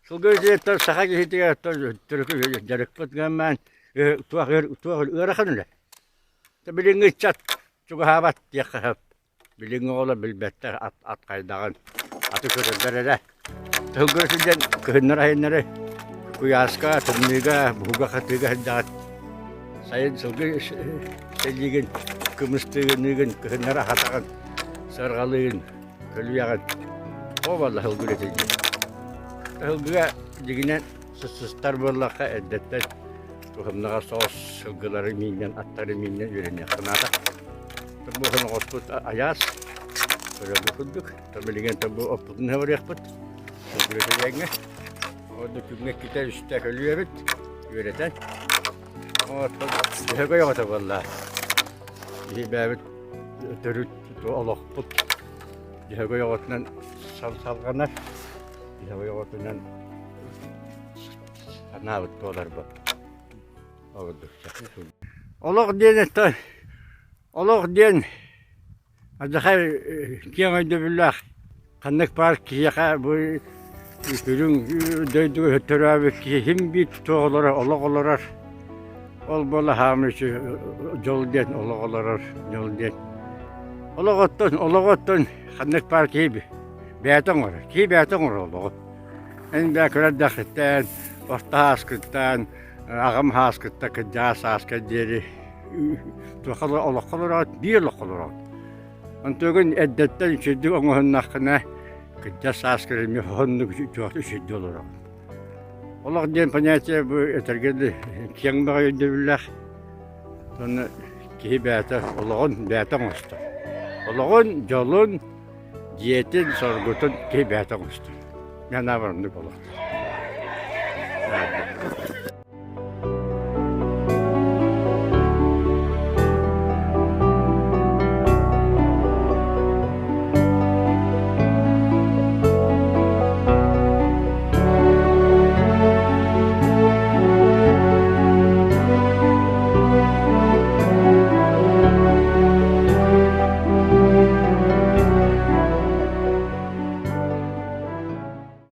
Сылгы дьиэттэн саха киһитигэр төрүкү дьарыкпыт гынан туох туох ыарахан үлэ. Билиҥҥи ыччат чугаһаабат диэххэ сөп. Билиҥҥи оҕолор билбэттэр ат ат хайдаҕын, аты көрөллөр эрэ. Сылгы сылдьан кыһыннары-айыннары куйааска, тымныыга, буһуга-хатыыга сылдьаҕыт. Сайын сылгы сэлиигин, кымыстыыгыныыгын, кыһыннары аһатаҕын, сыарҕалыыгын, көлүйэҕин. Оо буолла сылгы үлэтэ диэн. Сылгыга дьиҥинэн сыстар буоллахха эрдэттэн туһамнаҕа соҕус сылгылары миинньэн, аттары миинньэн үөрэниэххэ наада. Бу оһоҕоспут айаас, көрөргө курдук. Билигин бу оппутун хабырыахпыт. Сылгы Ордук күҥҥэ иккитэ үстэ көлүөбүт, үөрэтэн. Оттон дьөһөгөй оҕото буолла. Биһи бэйэбит төрүт олохпут дьөһөгөй оҕотунан салҕанар. Дьөһөгөй оҕотунан санаабыт буоларбыт. Олох диэн это олох диэн алдьархай киэҥ өйдөбүллээх ханнык баар киһиэхэ бу үрүҥ дойдуга төрөөбүт киһи син биир туох олорор олох олорор ол буола хаамыы дьол диэн олох олорор дьол диэн олох оттон олох оттон ханнык баар киһи бэйэтэ оҥорор киһи бэйэтэ оҥорор олоҕу эн бэйэ кыра эрдэххиттэн орто ааскыттан аҕам ааскытта кырдьаҕас ааска диэри туохха олоххо олороҕут биир олоххо олороҕут онтугун эрдэттэн үчүгэйдик оҥоһуннаххына кырдьар сааскар эмиэ оннук үчүгэйдик олороҕут олох диэн понятие бу этэргэ дылы киэҥ баҕайы өйдөбүллээх уонна киһи бэйэтэ олоҕун бэйэтэ оҥостор олоҕун дьолун дьиэтин соргутун киһи бэйэтэ оҥостор мин анаабар оннук олох.